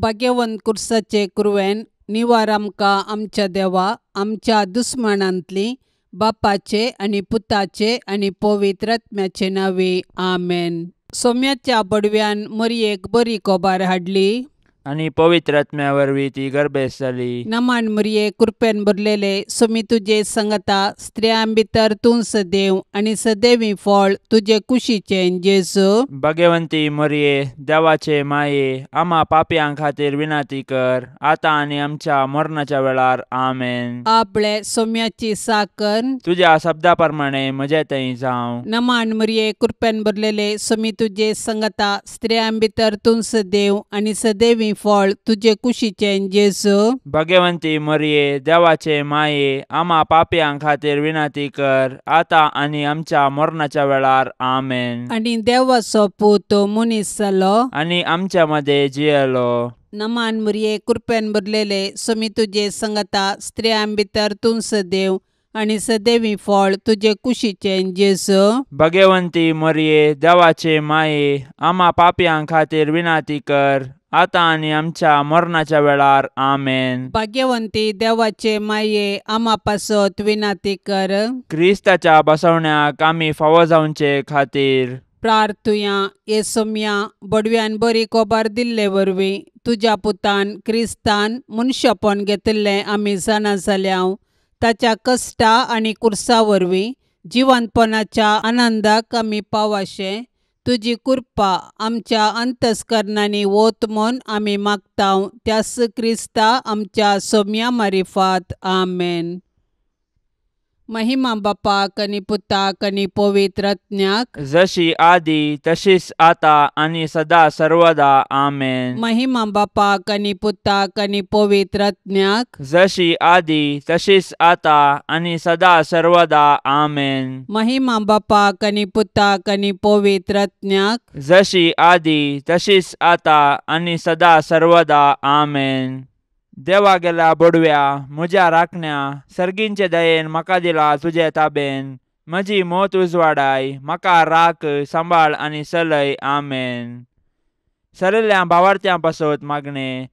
भाग्यवंत कुर्साचे कुरवेन निवार आमकां आमच्या देवा आमच्या दुस्मानांतली बापाचे आनी पुताचे आनी पवित्र आत्म्याचे नांवे आमेन. सोम्याच्या बडव्यान मरयेक बरी कोबार हाडली आनी पवित्र आत्म्या वरवीं ती गर्भेस्त जाली. नमान मरये कृपेन भरलेले सोमी तुजे संगता स्त्रियां भितर तूं सदैव आनी सदैवी फळ तुजे कुशीचें जेजू. भाग्यवंती मरये देवाचे माये आमा पापयां खातीर विनंती कर आतां आनी आमच्या मरणाच्या वेळार आमेन. आपले सोम्याची साकर तुज्या शब्दा प्रमाणे म्हजे थंय जावं. नमान मरये कृपेन भरलेले सोमी तुजे संगता स्त्रियां भितर तूं सदैव आनी सदैवी फळ तुजे कुशीचें जेजू. भाग्यवंती मरये देवाचे माये आमा पापयां खातीर विनंती कर आतां आनी आमच्या मरणाच्या वेळार आमेन. आनी देवाचो पूत मनीस जालो आनी आमच्या मदें जियेलो. नमान मरये कृपेन भरलेले सोमी तुजे संगता स्त्रियां भितर तूं सदैव आनी सदैवी फळ तुजे कुशीचें जेजू. भाग्यवंती मरये देवाचे माये आमा पापयां खातीर विनंती कर आतां आनी आमच्या मरणाच्या वेळार आमेन. भाग्यवंती देवाचे माये आमा पासत विनंती कर. क्रिस्ताच्या बसवण्याक आमी फावो जावचे खातीर प्रार्थुया. हे सोम्या बडव्यान बरी कोबार दिल्ले वरवीं तुज्या पुतान क्रिस्तान मनशापण घेतिल्लें आमी जाणा जाल्या. ताच्या कश्टा आनी कुर्सा वरवीं जिवंतपणाच्या आनंदाक आमी पावाशें तुजी कृपा आमच्या अंतस्करणांनी वत म्हूण आमी मागता त्यास क्रिस्ता आमच्या सोम्या मारिफात आमेन. महिमा बापाक आनी पुताक आनी पवित्र आत्म्याक जशी आदी तशीच आता आनी सदा सर्वदा आमेन. महिमा बापाक आनी पुताक आनी पवित्र आत्म्याक जशी आदी तशीच आता आनी सदा सर्वदा आमेन. महिमा बापाक आनी पुताक आनी पवित्र आत्म्याक जशी आदी तशीच आता आनी सदा सर्वदा आमेन. देवा गेल्या बोडव्या म्हज्या राखण्या सर्गींचे दयेन म्हाका दिला तुजे ताबेन म्हजी मोत उजवाडाय म्हाका राख सांबाळ आनी सलय आमेन. सरिल्ल्या भावार्थ्यां पासत मागणें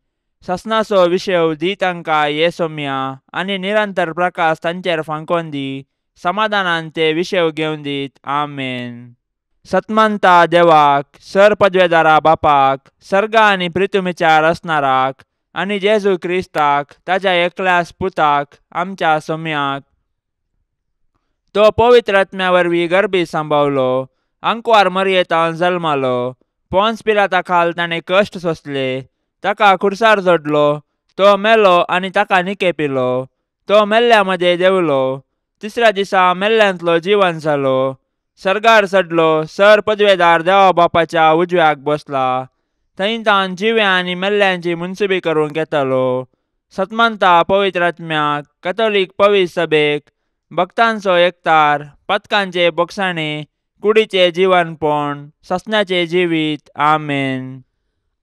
ससनाचो विशय दी तांकां ये सोम्या आनी निरंतर प्रकाश तांचेर फांकोन दी समाधानान ते विशय घेवन दीत आमेन. सतमानता देवाक सर पदवेदारा बापाक सर्गा आनी प्रितुमीच्या रचणाराक आनी जेजू क्रिस्ताक ताज्या एकल्यास पुताक आमच्या सोम्याक तो पवित्र आत्म्या वरवीं गर्भी सांबावलो आंकवार मरयेतान जल्मालो पोन्स पिलाता खाल ताणें कश्ट सोंसले ताका खुर्सार जोडलो तो मेलो आनी ताका निके पिलो तो मेल्ल्या मदें देंवलो तिसऱ्या दिसा मेल्ल्यांतलो जिवन जालो सर्गार चडलो सर पदवेदार देवा बापाच्या उजव्याक बसला थंय तान जिव्या आनी मेल्ल्यांची मुनसुबी करूंक येतालो. सतमानता पवित्र आत्म्याक कथोलीक पवित्र सभेक भक्तांचो एकतार पथकांचे बोगसाणे कुडीचे जिवनपण ससनाचे जिवीत आमेन.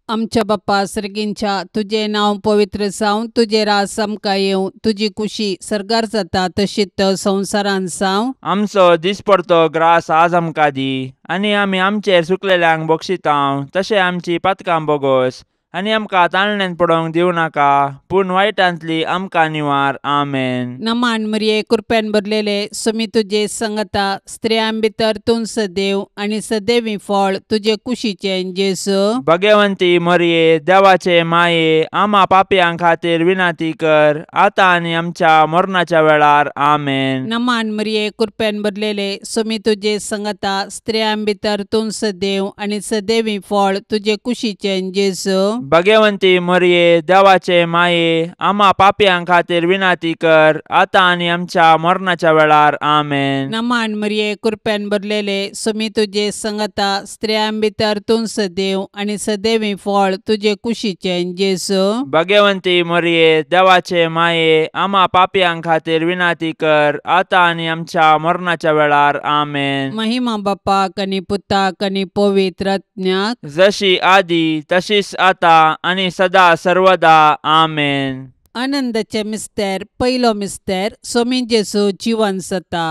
आमच्या बाप्पा सर्गींच्या तुजें नांव पवित्र जावं तुजें राज आमकां येवं तुजी कुशी सर्गार जाता तशीच संवसारान जावं. आमचो दिसपडतो ग्रास आज आमकां दी आनी आमी आमचेर सुकलेल्यांक बक्षितांव तशें आमची पातकां बोगोस आनी आमकां ताळण्यान पडोवंक दिवं नाका पूण वायटांतली आमकां निवार आमेन. नमान मरये कृपेन भरलेले सोमी तुजे संगता स्त्रियां भितर तूं सदैव आनी सदैवी फळ तुजे कुशीचें जेजू. भाग्यवंती मरये देवाचे माये आमा पापयां खातीर विनंती कर आतां आनी आमच्या मरणाच्या वेळार आमेन. नमान मरये कृपेन भरलेले सोमी तुजे संगता स्त्रियां भितर तूं सदैव आनी सदैवी फळ तुजे कुशीचें जेजू. भाग्यवंती मरये देवाचे माये आमा पापयां खातीर विनंती कर आतां आनी आमच्या मरणाच्या वेळार आमेन. नमान मरये कृपेन भरलेले सोमी तुजे संगता स्त्रियां भितर तूं सदैव आनी सदैवी फळ तुजे कुशीचें जेजू. भाग्यवंती मरये देवाचे माये आमा पापयां खातीर विनंती कर आतां आनी आमच्या मरणाच्या वेळार आमेन. महिमा बापाक आनी पुताक आनी पवित्र आत्म्याक जशी आदी तशीच आता आनी सदा सर्वदा आमेन. आनंदाचे मिस्तेर पयलो मिस्तेर सोमी जेजू जिवन जाता.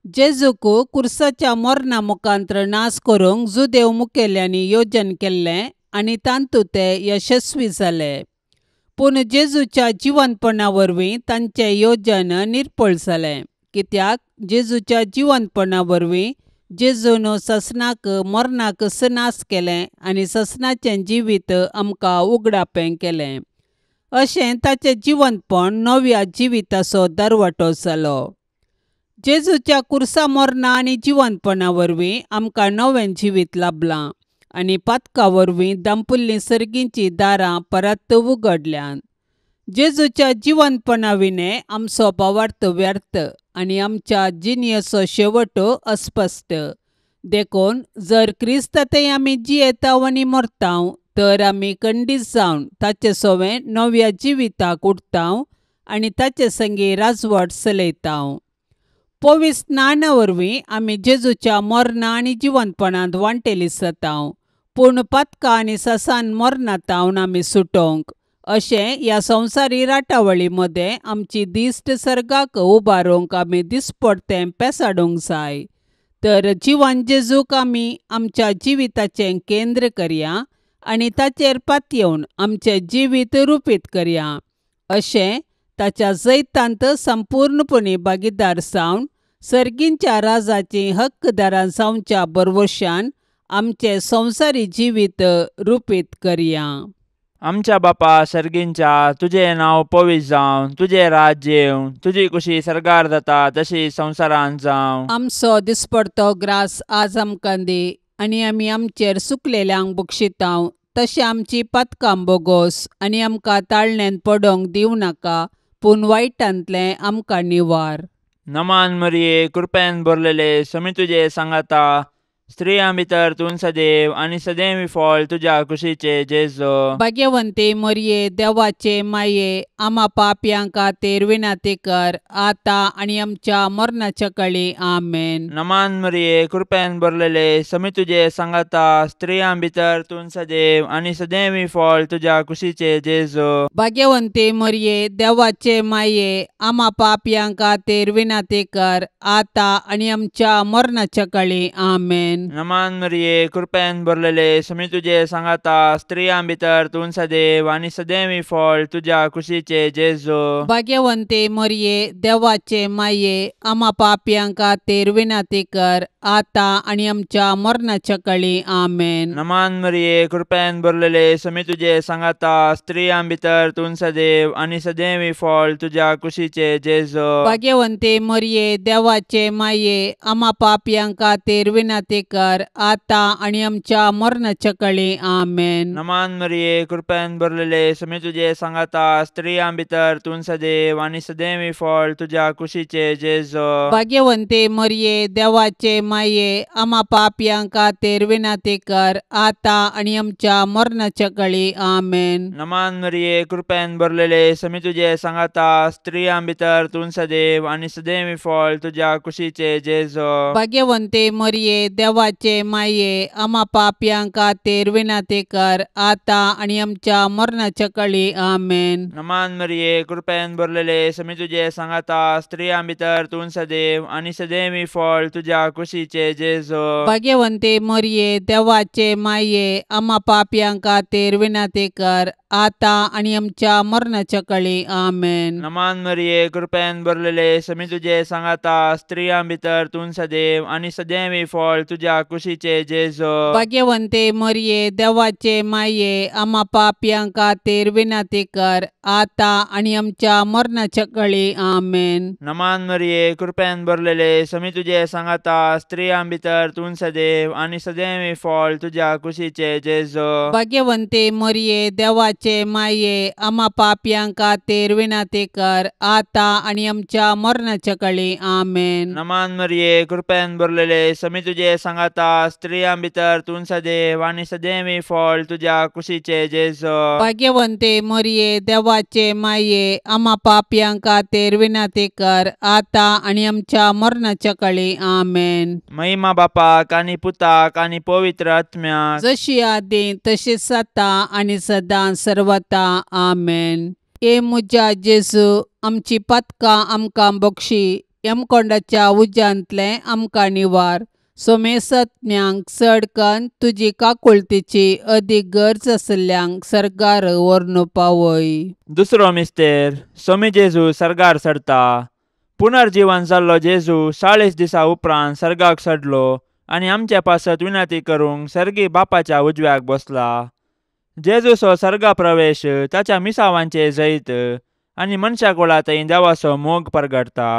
जेजूक कुर्साच्या मरणा मुखांत्र नाश करूंक जुदेव मुखेल्यांनी योजन केल्लें आनी तांतू ते यशस्वी जाले. पूण जेजूच्या जिवनपणा वरवीं तांचें योजन निर्पळ जालें, कित्याक जेजूच्या जिवनपणा वरवीं जेजून ससनाक मरणाक नाश केलें आनी ससनाचें जिवीत आमकां उगडापें केलें. अशें ताचें जिवनपण नव्या जिविताचो दरवटो जालो. जेजूच्या कुर्सा मरणा आनी जिवनपणा वरवीं आमकां नवें जिवीत लाभलां आनी पातका वरवीं दांपुल्लीं सर्गींचीं दारां परत उगडल्यांत. जेजूच्या जिवनपणा विणें आमचो भावार्थ व्यर्थ आनी आमच्या जिणेचो शेवट अस्पश्ट. देखून जर क्रिस्ता थंय आमी जियेताव आनी मरताव तर आमी खंडीत जावन ताचे सवें नव्या जिविताक उठताव आनी ताचे संगी राजवट चलयताव. पवित्र स्नाना वरवीं आमी जेजूच्या मरणा आनी जिवनपणांत वांटेली जाताव, पूण पातका आनी ससान मरणांत आमी सुटोवंक अशें ह्या संवसारी राटावळी मदें आमची दिश्ट सर्गाक उबारूंक आमी दिसपडतें पेसाडूंक जाय. तर जिवन जेजूक आमी आमच्या जिविताचें केंद्र करया आनी ताचेर पातयेवन आमचें जिवीत रुपीत करया. अशें ताच्या जैतांत संपूर्णपणी भागीदार जावन सर्गींच्या राजाचीं हक्कदारां जावच्या भरवशान आमचें संवसारी जिवीत रुपीत करया. आमच्या बापा सर्गींच्या, तुजें नांव पवित्र जावं, तुजें राज्य येवं, तुजी कुशी सर्गार जाता तशी संवसारांत जावं. आमचो दिसपडतो ग्रास आज आमकां दी आनी आमी आमचेर सुकलेल्यांक बक्षितांव तशें आमची पातकां बोगोस आनी आमकां ताळण्यांत पडोवंक दिवं नाका, पूण वायटांतलें आमकां निवार. नमान मरिये, कृपेन भरलेले, समी तुजे सांगाता, स्त्रियां भितर तूं सदैव आनी सदैव फळ तुज्या कुशीचे जेजू. भाग्यवंती मरिये, देवाचे माये, आमा पापयां खातीर विनंती कर आतां आनी आमच्या मरणाच्या कळी. आमेन. नमान मरिये, कृपेन भरलेले, समी तुजे सांगाता, स्त्रियां भितर तूं सदैव आनी सदैव फळ तुज्या कुशीचे जेजू. भाग्यवंती मरिये, देवाचे माये, आमा पापयां खातीर विनंती कर आतां आनी आमच्या मरणाच्या कळी. आमेन. नमान मरिये, कृपेन भरलेले, समी तुजे सांगाता, स्त्रियां भितर तूं सदैव आनी सदैव फळ तुज्या कुशीचे जेजू. भाग्यवंती मरिये, देवाचे माये, आमा पापयां खातीर विनंती कर आतां आनी आमच्या मरणाच्या कळी. आमेन. नमान मरिये, कृपेन भरलेले, समी तुजे सांगाता, स्त्रियां भितर तूं सदैव आनी सदैव फळ तुज्या कुशीचे जेजू. भाग्यवंती मरिये, देवाचे माये, आमा पापयां खातीर विनंती कर आतां आनी आमच्या मरणाच्या कळी. आमेन. नमान मरिये, कृपेन भरलेले, समी तुजे सांगाता, स्त्रियां भितर तूं सदैव आनी सदैव फळ तुज्या कुशीचे जेजू. भाग्यवंती मरिये, देवाचे माये, आमा पापयां खातीर विनंती कर आतां आनी आमच्या मरणाच्या कळी. आमेन. नमान मरिये, कृपेन भरलेले, समी तुजे सांगाता, स्त्रियां भितर तूं सदैव आनी सदैव फळ तुज्या कुशीचे जेजू. भाग्यवंती मरिये, देवाचे माये, आमा पापयां खातीर विनंती कर आतां आनी आमच्या मरणाच्या कळी. आमेन. नमान मरिये, कृपेन भरलेले, समी तुजे सांगाता, स्त्रियां भितर तूं सदैव आनी सदैव फळ तुज्या कुशीचे जेजू. भाग्यवंती मरिये, देवाचे माये, आमा पापयां खातीर विनंती कर आतां आनी आमच्या मरणाच्या कळी. आमेन. नमान मरिये, कृपेन भरलेले, समी तुजे सांगाता, स्त्रियां भितर तूं सदैव आनी सदैव फळ तुज्या कुशीचे जेजू. भाग्यवंती मरिये, देवाचे माये, आमा पापयां खातीर विनंती कर आतां आनी आमच्या मरणाच्या कळी. आमेन. नमान मरिये, कृपेन भरलेले, समी तुजे सांगाता, स्त्रियां भितर तूं सदैव आनी सदैव फळ तुज्या कुशीचे जेजू. भाग्यवंती मरिये, देवाचे माये, आमा पापयां खातीर विनंती कर आतां आनी आमच्या मरणाच्या कळी. आमेन. नमान मरिये, कृपेन भरलेले, समी तुजे सांगाता, स्त्रियां भितर तूं सदैव आनी सदैव फळ तुज्या कुशीचे जेजू. भाग्यवंती मरिये, देवाचे माये, आमा पापयां खातीर विनंती कर आतां आनी आमच्या मरणाच्या कळी. आमेन. महिमा बापाक आनी पुताक आनी पवित्र आत्म्याक, जशी आदी तशीच आतां आनी सदां सर्वता. आमेन. हे म्हज्या जेजू, आमची पातकां आमकां बक्षी, यमकोंडाच्या उज्यांतलें आमकां निवार, सोमेसत्म्यांक चडकन तुजी काकुळतीची अदीक गरज आसल्ल्यांक सर्गार व्हरून पावय. दुसरो मिस्तेर सोमी जेजू सर्गार चडता. पुनर्जीवन जाल्लो जेजू 40 दिसा उपरांत सर्गाक चडलो आनी आमचे पासत विनंती करूंक सर्गी बापाच्या उजव्याक बसला. जेजूचो सर्गा प्रवेश ताच्या मिसावांचे जैत आनी मनशा कुळा थंय देवाचो मोग परगटता.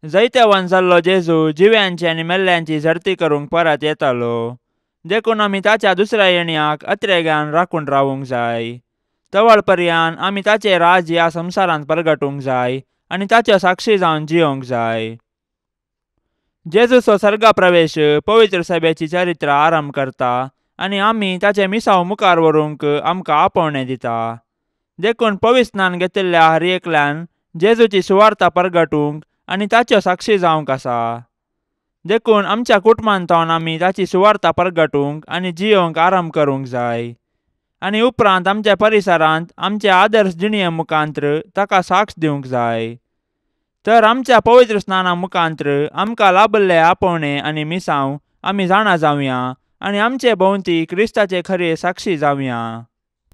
जैतवान जाल्लो जेजू जिव्यांची आनी मेल्ल्यांची झडती करूंक परत येतालो. देखून आमी ताच्या दुसऱ्या येण्याक अत्रेगान राखून रावूंक जाय. तवळ पर्यान आमी ताचे राज ह्या संवसारांत परगटूंक जाय आनी ताच्यो साक्षी जावन जियोंक जाय. जेजूचो सर्गा प्रवेश पवित्र सभेची चरित्र आरंभ करता आनी आमी ताचे मिसाव मुखार व्हरूंक आमकां आपोवणें दिता. देखून पवित्र स्नान घेतिल्ल्या हर एकल्यान जेजूची सुवार्ता परगटूंक आनी ताच्यो साक्षी जावंक आसा. देखून आमच्या कुटुंबांतल्यान आमी ताची सुवार्ता परगटूंक आनी जियोंक आरंभ करूंक जाय आनी उपरांत आमच्या परिसरांत आमचे आदर्श जिणये मुखांत्र ताका साक्ष दिवंक जाय. तर आमच्या पवित्र स्नाना मुखांत्र आमकां लाभल्ले आपोवणें आनी मिसांव आमी जाणा जावया आनी आमचे भोंवती क्रिस्ताचे खरे साक्षी जावया.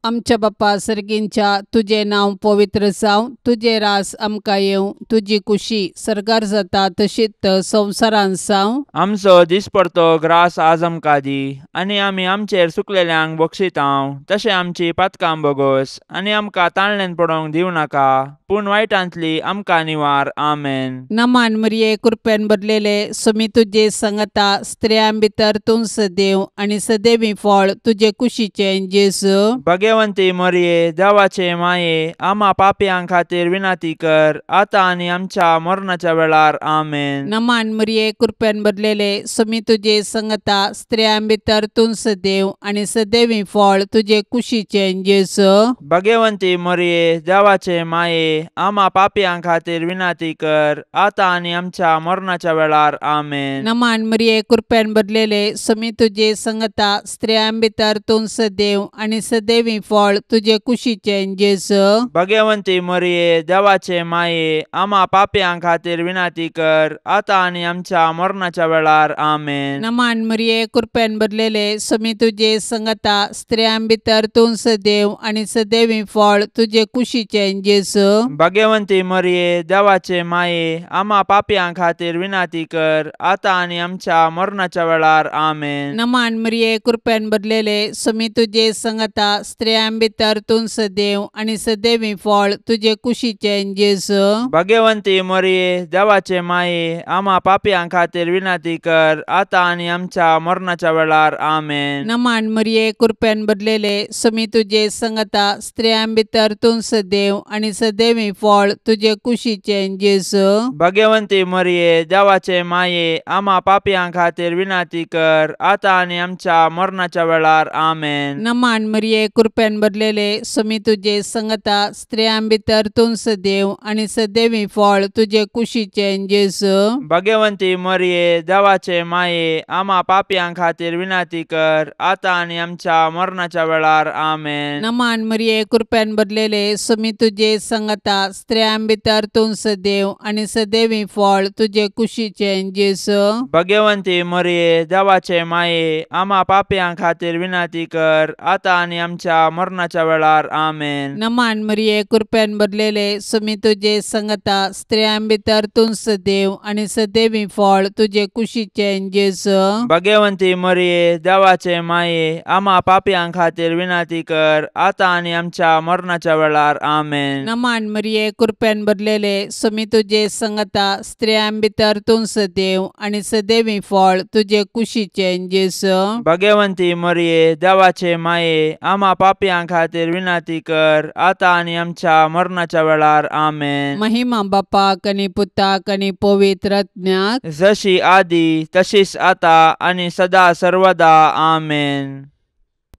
आमच्या बापा सर्गींच्या तुजें नांव पवित्र जावं, तुजें रास आमकां येवं, तुजी कुशी सर्गार जाता तशीच संवसारांत जावं. आमचो दिसपडतो ग्रास आज आमकां दी आनी आमी आमचेर सुकलेल्यांक बक्षितांव तशें आमची पातकां बोगोस आनी आमकां ताणल्यान पडोवंक दिवं नाका, पूण वायटांतली आमकां निवार. आमेन. नमान मरिये, कृपेन भरलेले, स्वामी तुजे संगता, स्त्रियां भितर तूं सदैव आनी सदैवी फळ तुजे कुशीचें जेजू. भगवंती मरिये, देवाचे माये, आमा पापयां खातीर विनंती कर आतां आनी आमच्या मरणाच्या वेळार. आमेन. नमान मरिये, कृपेन भरलेले, स्वामी तुजे संगता, स्त्रियां भितर तूं सदैव आनी सदैवी फळ तुजे कुशीचें जेजू. भगवंती मरिये, देवाचे माये, आमा पापयां खातीर विनंती कर आतां आनी आमच्या मरणाच्या वेळार. आमेन. नमान मरिये, कृपेन भरलेले, स्वामी तुजे संगता, स्त्रियां भितर तूं सदैव आनी सदैवी फळ तुजे कुशीचें जेजू. भगवंती मरिये, देवाचे माये, आमा पापयां खातीर विनंती कर आतां आनी आमच्या मरणाच्या वेळार. आमेन. नमान मरिये, कृपेन भरलेले, स्वामी तुजे संगता, स्त्रियां भितर तूं सदैव आनी सदैवी फळ तुजे कुशीचें जेजू. भगवंती मरिये, देवाचे माये, आमा पापयां खातीर विनंती कर आतां आनी आमच्या मरणाच्या वेळार. आमेन. नमान मरिये, कृपेन भरलेले, स्वामी तुजे संगता, स्त्रियां भितर तूं सदैव आनी सदैवी फळ तुजे कुशीचें जेजू. भगवंती मरिये, देवाचे माये, आमा पापयां खातीर विनंती कर आतां आनी आमच्या मरणाच्या वेळार. आमेन. नमान मरिये, कृपेन भरलेले, स्वामी तुजे संगता, स्त्रियां भितर तूं सदैव आनी सदैवी फळ तुजे कुशीचें जेजू. भगवंती मरिये, देवाचे माये, आमा पापयां खातीर विनंती कर आतां आनी आमच्या मरणाच्या वेळार. आमेन. नमान मरिये, कृपेन भरलेले, स्वामी तुजे संगता, स्त्रियां भितर तूं सदैव आनी सदैवी फळ तुजे कुशीचें जेजू. भगवंती मरिये, देवाचे माये, आमा पापयां खातीर विनंती कर आतां आनी आमच्या मरणाच्या वेळार. आमेन. नमान मरिये, कृपेन भरलेले, स्वामी तुजे संगता, स्त्रियां भितर तूं सदैव आनी सदैवी फळ तुजे कुशीचें जेजू. भगवंती मरिये, देवाचे माये, आमा पापयां खातीर विनंती कर आतां आनी आमच्या मरणाच्या वेळार. आमेन. नमान मरिये, कृपेन भरलेले, स्वामी तुजे संगता, स्त्रियां भितर तूं सदैव आनी सदैवी फळ तुजे कुशीचें जेजू. भगवंती मरिये, देवाचे माये, आमा पापयां खातीर विनंती कर आतां आनी आमच्या मरणाच्या वेळार. आमेन. नमान मरिये, कृपेन भरलेले, स्वामी तुजे संगता, स्त्रियां भितर तूं सदैव आनी सदैवी फळ तुजे कुशीचें जेजू. भगवंती मरिये, देवाचे माये, आमा पापयां खातीर विनंती कर आतां आनी आमच्या मरणाच्या वेळार. आमेन. महिमा बापाक आनी पुताक आनी पवित्र आत्म्याक, जशी आदी तशीच आतां आनी सदा सर्वदा. आमेन.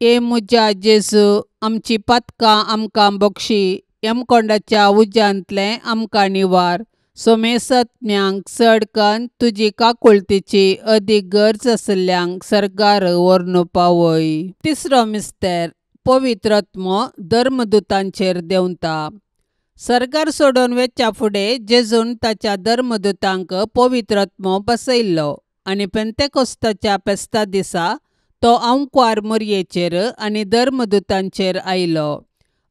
ए म्हज्या जेजू, आमची पातकां आमकां बक्षी, यमकोंडाच्या उज्यांतलें आमकां निवार, सोमेसत्म्यांक चडकन तुजी काकुळतीची अदीक गरज आसल्ल्यांक सर्गार व्हरून पावय. तिसरो मिस्तेर पवित्र आत्मो धर्मदूतांचेर देंवता. सर्गार सोडून वेच्या फुडें जेजून ताच्या धर्मदूतांक पवित्र आत्मो बसयल्लो आनी पेंतेकोस्ताच्या फेस्ता दिसा तो आंकवार मोरयेचेर आनी धर्मदुतांचेर आयलो.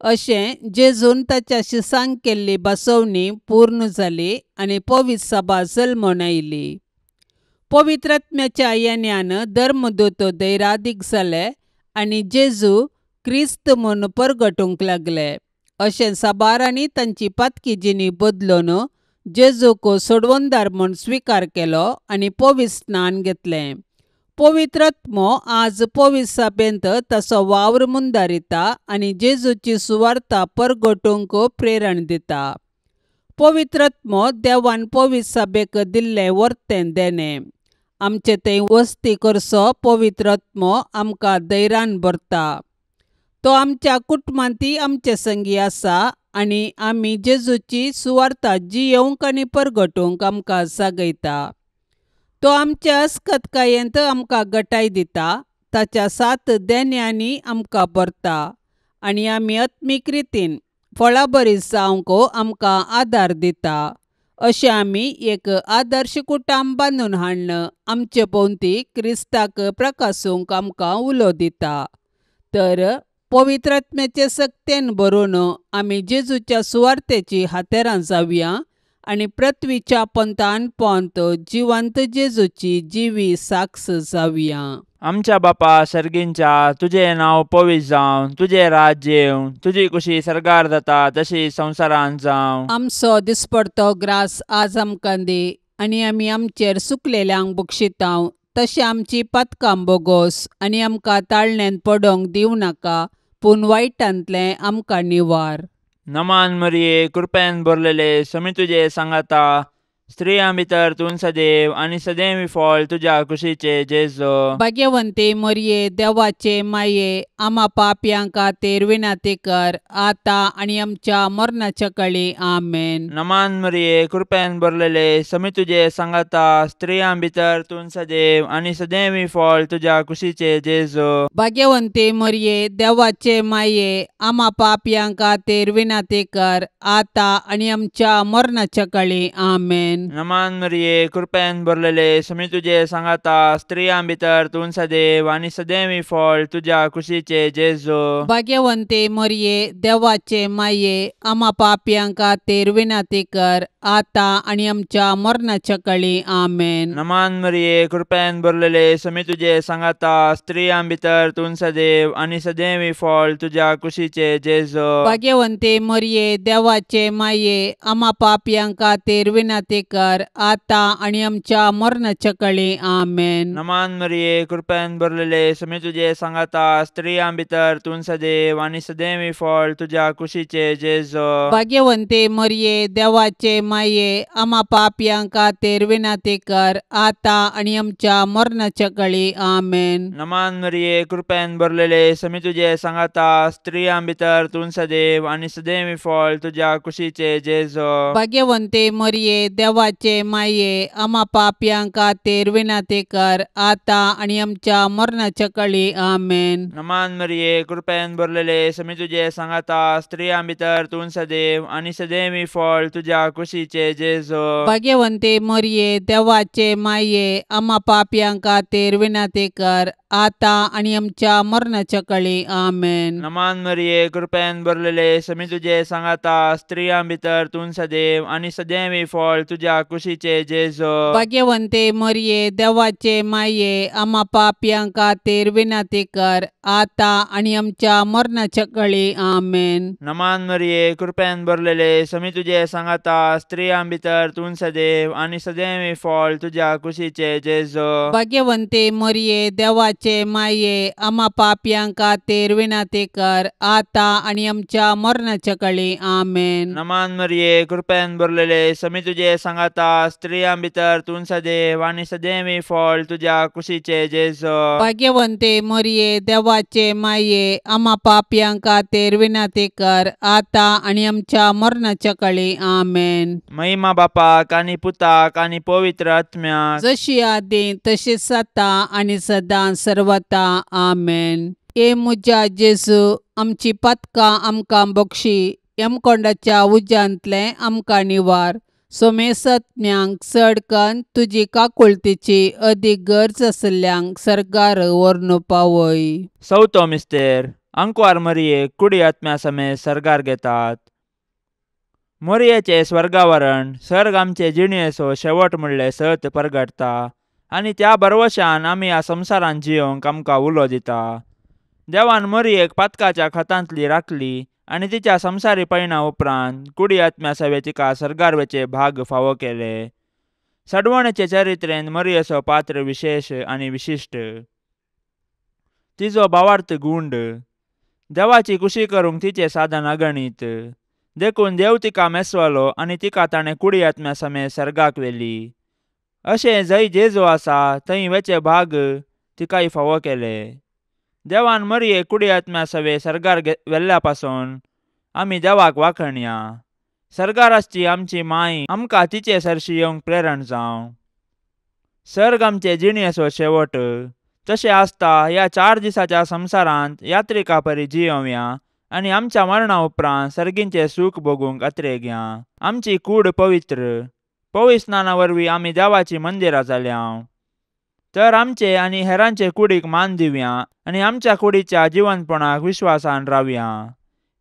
अशें जेजून ताच्या शिसांक केल्ली बसवणी पूर्ण जाली आनी पवित्र सभा जल्मून आयली. पवित्र आत्म्याच्या येण्यान धर्मदूत दैरादीक जाले आनी जेजू क्रिस्त म्हूण परगटूंक लागले. अशें साबारांनी तांची पातकी जिणी बदलून जेजूक सोडवणदार म्हूण स्विकार केलो आनी पवित्र स्नान घेतलें. पवित्र आत्मो आज पवित्र सभेंत ताचो वावर मुंदारिता आनी जेजूची सुवार्ता परगटूंक प्रेरण दिता. पवित्र आत्मो देवान पवित्र सभेक दिल्लें वर्तें देणें. आमचे थंय वस्ती करचो पवित्र आत्मो आमकां धैर्यान भरता. तो आमच्या कुटुंबांतय आमचे संगी आसा आनी आमी जेजूची सुवार्ता जियेवंक आनी परगटूंक आमकां जागयता. तो आमच्या अस्कतकायेंत आमकां गटाय दिता, ताच्या सात देण्यांनी आमकां भरता आनी आमी आत्मीक रितीन फळाबरी जावंक आमकां आदार दिता. अशें आमी एक आदर्श कुटुंब बांदून हाडून आमचे भोंवती क्रिस्ताक प्रकासूंक आमकां उलो दिता. तर पवित्र आत्म्याचे सक्तेन भरून आमी जेजूच्या सुवार्तेची हातेरां जावया आनी पृथ्वीच्या पंथान पंत जिवंत जेजूची जिवी साक्ष जावया. आमच्या बापा सर्गींच्या, तुजें नांव पवित्र जावं, तुजें राज्य येवं, तुजी कुशी सर्गार जाता तशी संवसारांत जावं. आमचो दिसपडतो ग्रास आज आमकां दी आनी आमी आमचेर सुकलेल्यांक बक्षितांव तशें आमची पातकां बोगोस आनी आमकां ताळण्यांत पडोंक दिवं नाका, पूण वायटांतलें आमकां निवार. नमान मरिये, कृपेन भरलेले, समी तुजे सांगाता, स्त्रियां भितर तूं सदैव आनी सदैव फळ तुज्या कुशीचे जेजू. भाग्यवंती मरिये, देवाचे माये, आमा पापयां खातीर विनंती कर आतां आनी आमच्या मरणाच्या काळी. आमेन. नमान मरिये, कृपेन भरलेले, समी तुजे सांगाता, स्त्रियां भितर तूं सदैव आनी सदैव फळ तुज्या कुशीचे जेजू. भाग्यवंती मरिये, देवाचे माये, आमा पापयां खातीर विनंती कर आतां आनी आमच्या मरणाच्या काळी. आमेन. नमान मरिये, कृपेन भरलेले, समी तुजे सांगाता, स्त्रियां भितर तूं सदैव आनी सदैव फळ तुज्या कुशीचे जेजू. भाग्यवंती मरिये, देवाचे माये, आमा पापयां खातीर विनंती कर आतां आनी आमच्या मरणाच्या काळी. आमेन. नमान मरिये, कृपेन भरलेले, समी तुजे सांगाता, स्त्रियां भितर तूं सदैव आनी सदैव फळ तुज्या कुशीचे जेजू. भाग्यवंती मरिये, देवाचे माये, आमा पापयां खातीर विनंती कर आतां आनी आमच्या मरणाच्या काळी. आमेन. नमान मरिये, कृपेन भरलेले, समी तुजे सांगाता, स्त्रियां भितर तूं सदैव आनी सदैव फळ तुज्या कुशीचे जेजू. भाग्यवंती मरिये, देवाचे माये, आमा पापयां खातीर विनंती कर आतां आनी आमच्या मरणाच्या काळी. आमेन. नमान मरिये, कृपेन भरलेले, समी तुजे सांगाता, स्त्रियां भितर तूं सदैव आनी सदैव फळ तुज्या कुशीचे जेजू. भाग्यवंती मरिये, देवाचे माये, आमा पापयां खातीर विनंती कर आतां आनी आमच्या मरणाच्या काळी. आमेन. नमान मरिये, कृपेन भरलेले, समी तुजे सांगाता, स्त्रियां भितर तूं सदैव आनी सदैव फळ तुज्या कुशीचे जेजू. भाग्यवंती मरिये, देवाचे माये, आमा पापयां खातीर विनंती कर आतां आनी आमच्या मरणाच्या काळी. आमेन. नमान मरिये, कृपेन भरलेले, समी तुजे सांगाता, स्त्रियां भितर तूं सदैव आनी सदैव फळ तुज्या कुशीचे जेजू. भाग्यवंती मरिये, देवाचे माये, आमा पापयां खातीर विनंती कर आतां आनी आमच्या मरणाच्या काळी. आमेन. नमान मरिये, कृपेन भरलेले, समी तुजे सांगाता, स्त्रियां भितर तूं सदैव आनी सदैव फळ तुज्या कुशीचे जेजू. भाग्यवंती मरिये, देवाचे माये, आमा पापयां खातीर विनंती कर आतां आनी आमच्या मरणाच्या काळी. आमेन. नमान मरिये, कृपेन भरलेले, समी तुजे सांगाता, स्त्रियां भितर तूं सदैव आनी सदैव फळ तुज्या कुशीचे जेजू. भाग्यवंती मरिये, देवाचे माये, आमा पापयां खातीर विनंती कर आतां आनी आमच्या मरणाच्या काळी. आमेन. महिमा बापाक आनी पुताक आनी पवित्र आत्म्याक, जशी आदी तशीच आतां आनी सदां सर्वता. आमेन. ए म्हज्या जेजू, आमची पातकां आमकां बक्षी, यमकोंडाच्या उज्यांतलें आमकां निवार, सोमेसत्म्यांक चडकन तुजी काकुळतीची अदीक गरज आसल्ल्यांक सर्गार व्हरून पावय. चवथो मिस्तेर आंकवार मरियेक कुडी आत्म्या समेत सर्गार घेतात. मोरयेचें स्वर्गावरण सर्ग आमचे जिणेचो शेवट म्हणलें सत परगटता आनी त्या भरवशान आमी ह्या संवसारांत जियोंक आमकां उलो दिता. देवान मोरयेक पातकाच्या खतांतली राखली आनी तिच्या संवसारी पयणा उपरांत कुडी आत्म्या सवे तिका सर्गार वचे भाग फावो केले. सडवणेचे चरित्रेन मोरयेचो पात्र विशेश आनी विशिश्ट. तिजो भावार्थ गुंड. देवाची कुशी करूंक तिचें साधन अगणीत. देखून देव तिका मेसवलो आनी तिका ताणें कुडी आत्म्या समेत सर्गाक व्हेली. अशें जंय जेजू आसा थंय वेचे भाग तिकाय फावो केले. देवान मरये कुडी आत्म्या सवे सर्गार व्हेल्ल्या पासून आमी देवाक वाखणया. सर्गार आसची आमची माय आमकां तिचे सरशी येवंक प्रेरण जावं. सर्ग आमचे जिणेचो शेवट. तशें आसता ह्या 4 दिसाच्या संवसारांत यात्रिका परी जियोवया आनी आमच्या मरणा उपरांत सर्गींचें सूख भोगूंक अत्रेगया. आमची कूड पवित्र पवित्र स्नाना वरवीं आमी देवाची मंदिरां जाल्या. तर आमचे आनी हेरांचे कुडीक मान दिवया आनी आमच्या कुडीच्या जिवनपणाक विश्वासान रावया.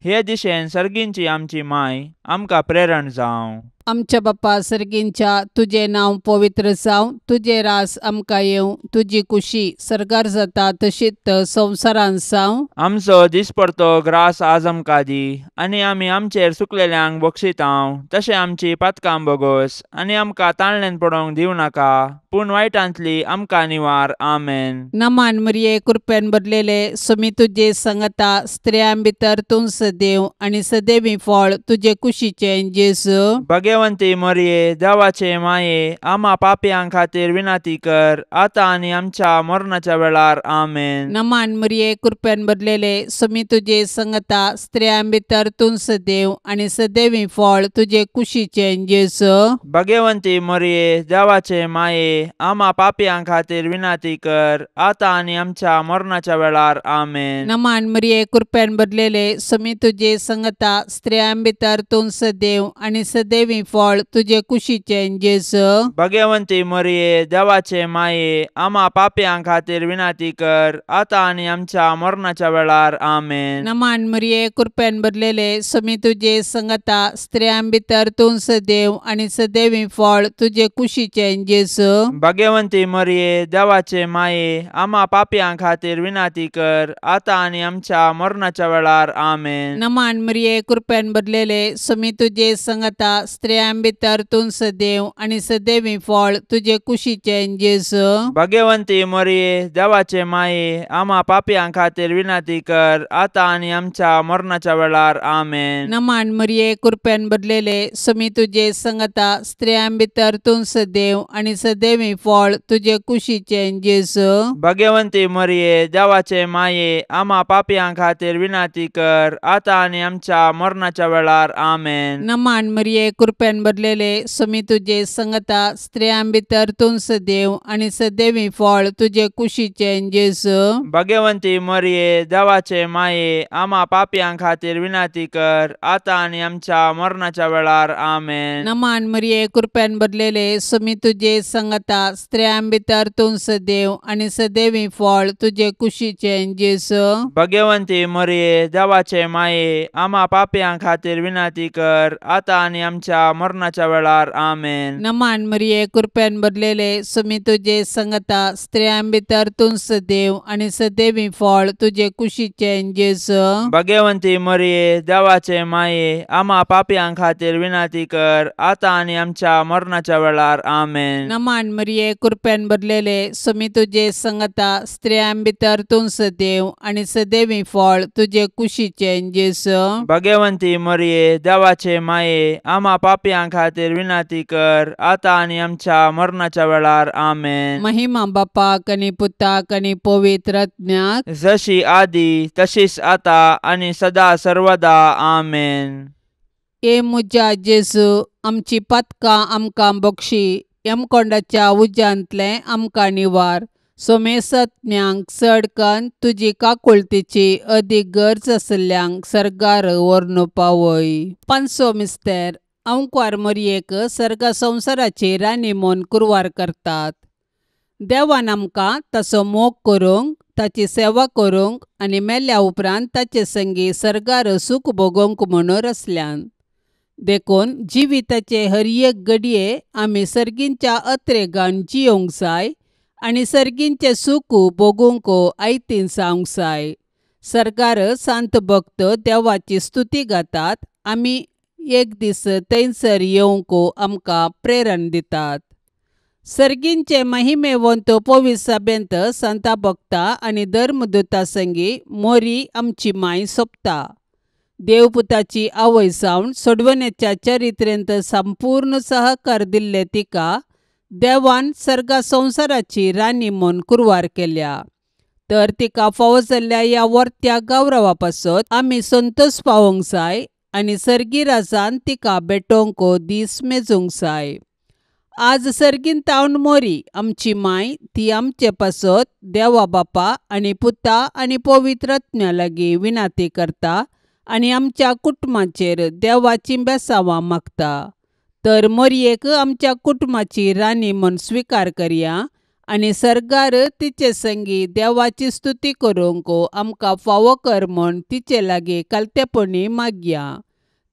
हे दिशेन सर्गींची आमची माय आमकां प्रेरण जावं. आमच्या बापा सर्गींच्या तुजें नांव पवित्र जावं, तुजें रास आमकां येवं, तुजी कुशी सर्गार जाता तशीच संवसारांत जावं. आमचो दिसपडतो ग्रास आज आमकां दी आनी आमी आमचेर सुकलेल्यांक बक्षितांव तशें आमची पातकां बोगोस आनी आमकां ताळण्यान पडोवंक दिवं नाका पूण वायटांतली आमकां निवार. आमेन. नमान मरिये कृपेन भरलेले सुमी तुजे संगता, स्त्रियां भितर तूं सदैव आनी सदैवी फळ तुजे कुशीचें जेजू. भगवंती मरिये देवाचे माये आमा पापयां खातीर विनंती कर आतां आनी आमच्या मरणाच्या वेळार. आमेन. नमान मरिये कृपेन भरलेले सुमी तुजे संगता, स्त्रियां भितर तूं सदैव आनी सदैवी फळ तुजे कुशीचें जेजू. भगवंती मरिये देवाचे माये आमा पापयां खातीर विनंती कर आतां आनी आमच्या मरणाच्या वेळार. आमेन. नमान मरिये कृपेन भरलेले सुमी तुजे संगता, स्त्रियां भितर तूं सदैव आनी सदैवी फळ तुजे कुशीचें जेजू. भगवंती मरिये देवाचे माये आमा पापयां खातीर विनंती कर आतां आनी आमच्या मरणाच्या वेळार. आमेन. नमान मरिये कृपेन भरलेले सुमी तुजे संगता, स्त्रियां भितर तूं सदैव आनी सदैवी फळ तुजे कुशीचें जेजू. भगवंती मरिये देवाचे माये आमा पापयां खातीर विनंती कर आतां आनी आमच्या मरणाच्या वेळार. आमेन. नमान मरिये कृपेन भरलेले सुमी तुजे संगता, स्त्रियां भितर तूं सदैव आनी सदैवी फळ तुजे कुशीचें जेजू. भगवंती मरिये देवाचे माये आमा पापयां खातीर विनंती कर आतां आनी आमच्या मरणाच्या वेळार. आमेन. नमान मरिये कृपेन भरलेले सुमी तुजे संगता, स्त्रियां भितर तूं सदैव आनी सदैवी फळ तुजे कुशीचें जेजू. भगवंती मरिये देवाचे माये आमा पापयां खातीर विनंती कर आतां आनी आमच्या मरणाच्या वेळार. आमेन. नमान मरिये कृपेन भरलेले सुमी तुजे संगता, स्त्रियां भितर तूं सदैव आनी सदैवी फळ तुजे कुशीचें जेजू. भगवंती मरिये देवाचे माये आमा पापयां खातीर विनंती कर आतां आनी आमच्या मरणाच्या वेळार. आमेन. नमान मरिये कृपेन भरलेले सुमी तुजे संगता, स्त्रियां भितर तूं सदैव आनी सदैवी फळ तुजे कुशीचें जेजू. भगवंती मरिये देवाचे माये आमा पापयां खातीर विनंती कर आतां आनी आमच्या मरणाच्या वेळार. आमेन. नमान मरिये कृपेन भरलेले सुमी तुजे संगता, स्त्रियां भितर तूं सदैव आनी सदैवी फळ तुजे कुशीचें जेजू. भगवंती मरिये देवाचे माये आमा पापयां खातीर विनंती कर आतां आनी आमच्या मरणाच्या वेळार. आमेन. नमान मरिये कृपेन भरलेले सुमी तुजे संगता, स्त्रियां भितर तूं सदैव आनी सदैवी फळ तुजे कुशीचें जेजू. भगवंती मरिये देवाचे माये आमा पापयां खातीर विनंती कर आतां आनी आमच्या मरणाच्या वेळार. आमेन. महिमा बापाक आनी पुताक आनी पवित्र आत्म्याक, जशी आदी तशीच आतां आनी सदा सर्वदा. आमेन. ए म्हज्या जेजू, आमची पातकां आमकां बक्षी, यमकोंडाच्या उज्यांतलें आमकां निवार, सोमेसत्म्यांक चडकन तुजी काकुळतीची अदीक गरज आसल्ल्यांक सर्गार व्हरून पावय. पांचवो मिस्तेर अंकवार मोरयेक सर्ग संवसाराची राणी म्हूण कुरवार करतात. देवान आमकां ताचो मोग करूंक, ताची सेवा करूंक आनी मेल्या उपरांत ताचे संगी सर्गार सूख भोगोवंक म्हणून रचल्यान. देखून जिविताचे हर एक घडये आमी सर्गींच्या अत्रेगान जियोंक जाय आनी सर्गींचें सूख भोगूंक आयतीन जावंक जाय. सर्गार सांत भक्त देवाची स्तुती गातात. आमी एक दीस थंयसर येवंक आमकां प्रेरण दितात. सर्गींचे महिमेवंत पवित्र सभेंत सांता भक्ता आनी धर्मदूता संगी मोरी आमची माय सोंपता. देवपुताची आवय जावन सोडवण्याच्या चरित्रेंत संपूर्ण सहकार दिल्ले तिका देवान सर्गा संवसाराची राणी म्हूण कुरवार केल्या. तर तिका फावो जाल्ल्या ह्या वर्त्या गौरवा पासत आमी संतोश पावोवंक जाय आनी सर्गी राजान तिका भेटोवंक दीस मेजूंक जाय. आज सर्गीन तावन मोरी आमची माय ती आमचे पासत देवा बापा आनी पुता आनी पवित्र आत्म्या लागीं विनाती करता आनी आमच्या कुटुंबाचेर देवाचीं बेसांवां मागता. तर मोरयेक आमच्या कुटुंबाची राणी म्हूण स्विकार करया आनी सर्गार तिचे संगी देवाची स्तुती करूंक आमकां फावो कर म्हूण तिचे लागीं कालतेपणी मागया.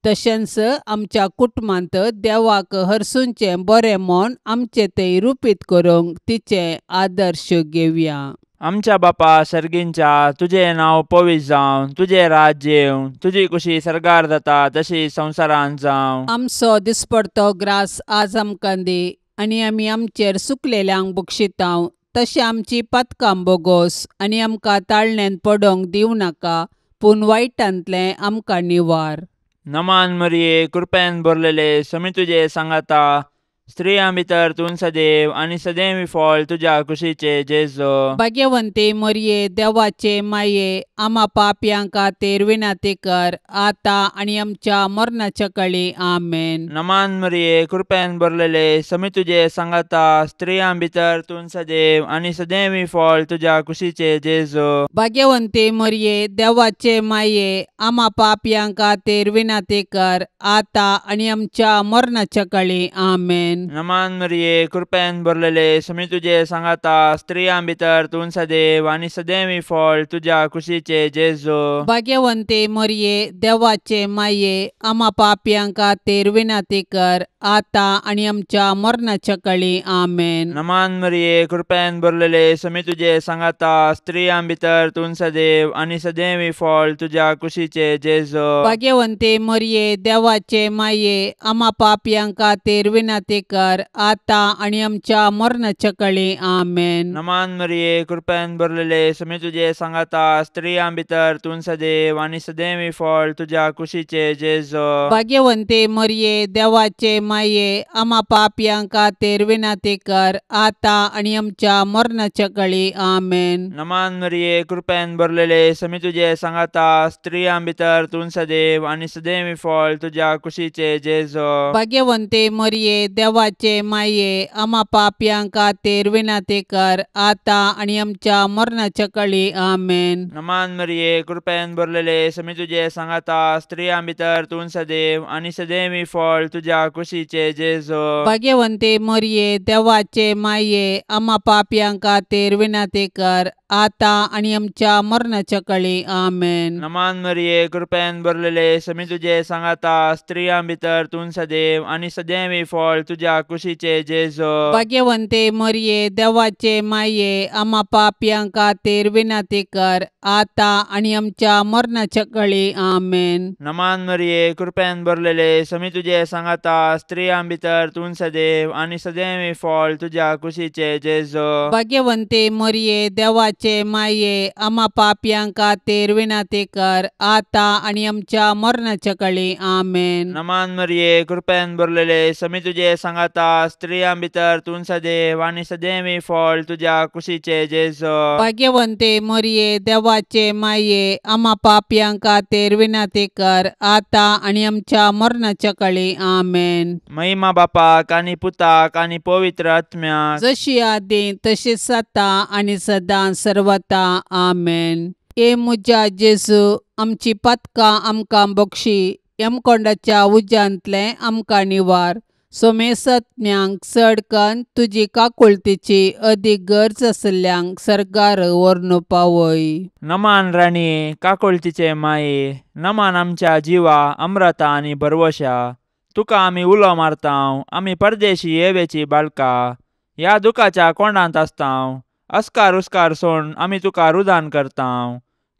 तशेंच आमच्या कुटुंबांत देवाक हरसूंचें बरें म्हूण आमचें तें रुपीत करूंक तिचें आदर्श घेवया. आमच्या बापा सर्गींच्या, तुजें नांव पवित्र जावं, तुजें राज्य येवं, तुजी कुशी सर्गार जाता तशी संवसारांत जावं. आमचो दिसपडतो ग्रास आज आमकां दी आनी आमी आमचेर सुकलेल्यांक बक्षितांव तशें आमची पातकां बोगोस आनी आमकां ताळण्यांत पडोवंक दिवं नाका, पूण वायटांतलें आमकां निवार. नमान मरिये, कृपेन भरलेले, समी तुजे सांगाता, स्त्रियां भितर तूं सदैव आनी सदैव फळ तुज्या कुशीचे जेजू. भाग्यवंती मरिये, देवाचे माये, आमा पापयां खातीर विनंती कर आतां आनी आमच्या मरणाच्या काळी. आमेन. नमान मरिये, कृपेन भरलेले, समी तुजे सांगाता, स्त्रियां भितर तूं सदैव आनी सदैव फळ तुज्या कुशीचे जेजू. भाग्यवंती मरिये, देवाचे माये, आमा पापयां खातीर विनंती कर आतां आनी आमच्या मरणाच्या काळी. आमेन. नमान मरिये, कृपेन भरलेले, समी तुजे सांगाता, स्त्रियां भितर तूं सदैव आनी सदैव फळ तुज्या कुशीचे जेजू. भाग्यवंती मरिये, देवाचे माये, आमा पापयां खातीर विनंती कर आतां आनी आमच्या मरणाच्या काळी. आमेन. नमान मरिये, कृपेन भरलेले, समी तुजे सांगाता, स्त्रियां भितर तूं सदैव आनी सदैव फळ तुज्या कुशीचे जेजू. भाग्यवंती मरिये, देवाचे माये, आमा पापयां खातीर विनंती कर आतां आनी आमच्या मरणाच्या काळी. आमेन. नमान मरिये, कृपेन भरलेले, समी तुजे सांगाता, स्त्रियां भितर तूं सदैव आनी सदैव फळ तुज्या कुशीचे जेजू. भाग्यवंती मरिये, देवाचे माये, आमा पापयां खातीर विनंती कर आतां आनी आमच्या मरणाच्या काळी. आमेन. नमान मरिये, कृपेन भरलेले, समी तुजे सांगाता, स्त्रियां भितर तूं सदैव आनी सदैव फळ तुज्या कुशीचे जेजू. भाग्यवंती मरिये, देवाचे माये, आमा पापयां खातीर विनंती कर आतां आनी आमच्या मरणाच्या काळी. आमेन. नमान मरिये, कृपेन भरलेले, समी तुजे सांगाता, स्त्रियां भितर तूं सदैव आनी सदैव फळ तुज्या कुशीचे जेजू. भाग्यवंती मरिये, देवाचे माये, आमा पापयां खातीर विनंती कर आतां आनी आमच्या मरणाच्या काळी. आमेन. नमान मरिये, कृपेन भरलेले, समी तुजे सांगाता, स्त्रियां भितर तूं सदैव आनी सदैव फळ तुज्या कुशीचे जेजू. भाग्यवंती मरिये, देवाचे माये, आमा पापयां खातीर विनंती कर आतां आनी आमच्या मरणाच्या काळी. आमेन. नमान मरिये, कृपेन भरलेले, समी तुजे सांगाता, स्त्रियां भितर तूं सदैव आनी सदैव फळ तुज्या कुशीचे जेजू. भाग्यवंती मरिये, देवाचे माये, आमा पापयां खातीर विनंती कर आतां आनी आमच्या मरणाच्या काळी. आमेन. नमान मरिये, कृपेन भरलेले, समी तुजे सांगाता, स्त्रियां भितर तूं सदैव आनी सदैव फळ तुज्या कुशीचे जेजू. भाग्यवंती मरिये, देवाचे माये, आमा पापयां खातीर विनंती कर आतां आनी आमच्या मरणाच्या काळी. आमेन. महिमा बापाक आनी पुताक आनी पवित्र आत्म्याक, जशी आदी तशीच आतां आनी सदां सर्वता. आमेन. ए म्हज्या जेजू, आमची पातकां आमकां बक्षी, यमकोंडाच्या उज्यांतलें आमकां निवार. सोमेसत्म्यांक चड कन्न तुजी काकुळतीची अदीक गरज आशिल्ल्यांक सर्गार व्हरून पावय. नमान राणये, काकुळतीचे माये, नमान आमच्या जिवा अम्रता आनी भरवशा. तुका आमी उलो मारतांव, आमी परदेशी येवेची बाळका. ह्या दुखाच्या कोंडांत आसतांव, अस्कार उस्कार सोण आमी तुका रुदान करतांव.